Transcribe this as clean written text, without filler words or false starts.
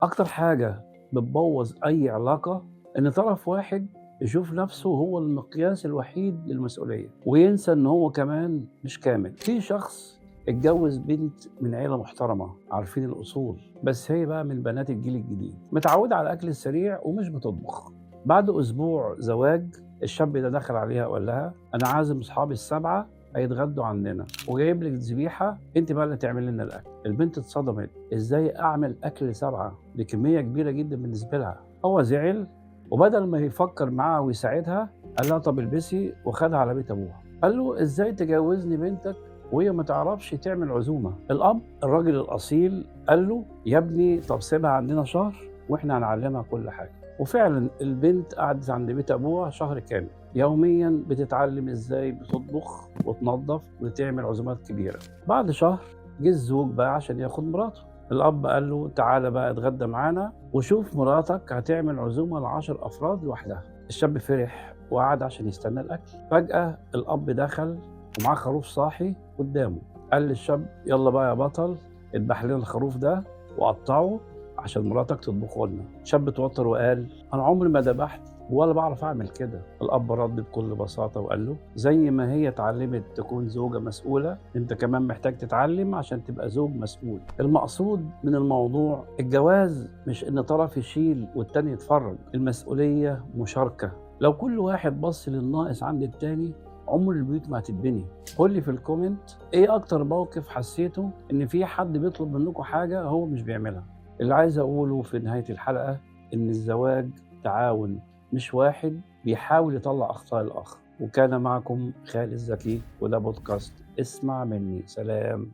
أكتر حاجة بتبوظ أي علاقة إن طرف واحد يشوف نفسه هو المقياس الوحيد للمسؤولية، وينسى إن هو كمان مش كامل. في شخص اتجوز بنت من عيلة محترمة، عارفين الأصول، بس هي بقى من بنات الجيل الجديد، متعودة على الأكل السريع ومش بتطبخ. بعد أسبوع زواج، الشاب ده دخل عليها وقال لها: أنا عازم أصحابي ال7 هيتغدوا عندنا، وجايب لك ذبيحة، أنت بقى اللي تعمل لنا الأكل. البنت اتصدمت، إزاي أعمل أكل 7؟ دي كمية كبيرة جدا بالنسبة لها. هو زعل، وبدل ما يفكر معاها ويساعدها قال لها: طب البسي، وخدها على بيت أبوها. قال له: إزاي تجوزني بنتك وهي ما تعرفش تعمل عزومة؟ الأب الراجل الأصيل قال له: يا ابني طب سيبها عندنا شهر وإحنا هنعلمها كل حاجة. وفعلا البنت قعدت عند بيت أبوها شهر كامل، يوميا بتتعلم إزاي بتطبخ وتنظف وتعمل عزومات كبيرة. بعد شهر جه الزوج بقى عشان ياخد مراته. الأب قال له: تعالى بقى اتغدى معانا وشوف مراتك هتعمل عزومة ل10 أفراد لوحدها. الشاب فرح وقعد عشان يستنى الأكل. فجأة الأب دخل ومعاه خروف صاحي قدامه. قال للشاب: يلا بقى يا بطل، اذبح لنا الخروف ده وقطعه عشان مراتك تطبخه لنا. شاب اتوتر وقال: أنا عمري ما ذبحت ولا بعرف أعمل كده. الأب رد بكل بساطة وقال له: زي ما هي اتعلمت تكون زوجة مسؤولة، أنت كمان محتاج تتعلم عشان تبقى زوج مسؤول. المقصود من الموضوع، الجواز مش إن طرف يشيل والتاني يتفرج، المسؤولية مشاركة. لو كل واحد بص للناقص عند التاني، عمر البيوت ما هتتبني. قول لي في ال comment ايه اكتر موقف حسيته ان في حد بيطلب منكم حاجة هو مش بيعملها. اللي عايز اقوله في نهاية الحلقة ان الزواج تعاون، مش واحد بيحاول يطلع اخطاء الاخر. وكان معكم خالد زكي، وده بودكاست اسمع مني. سلام.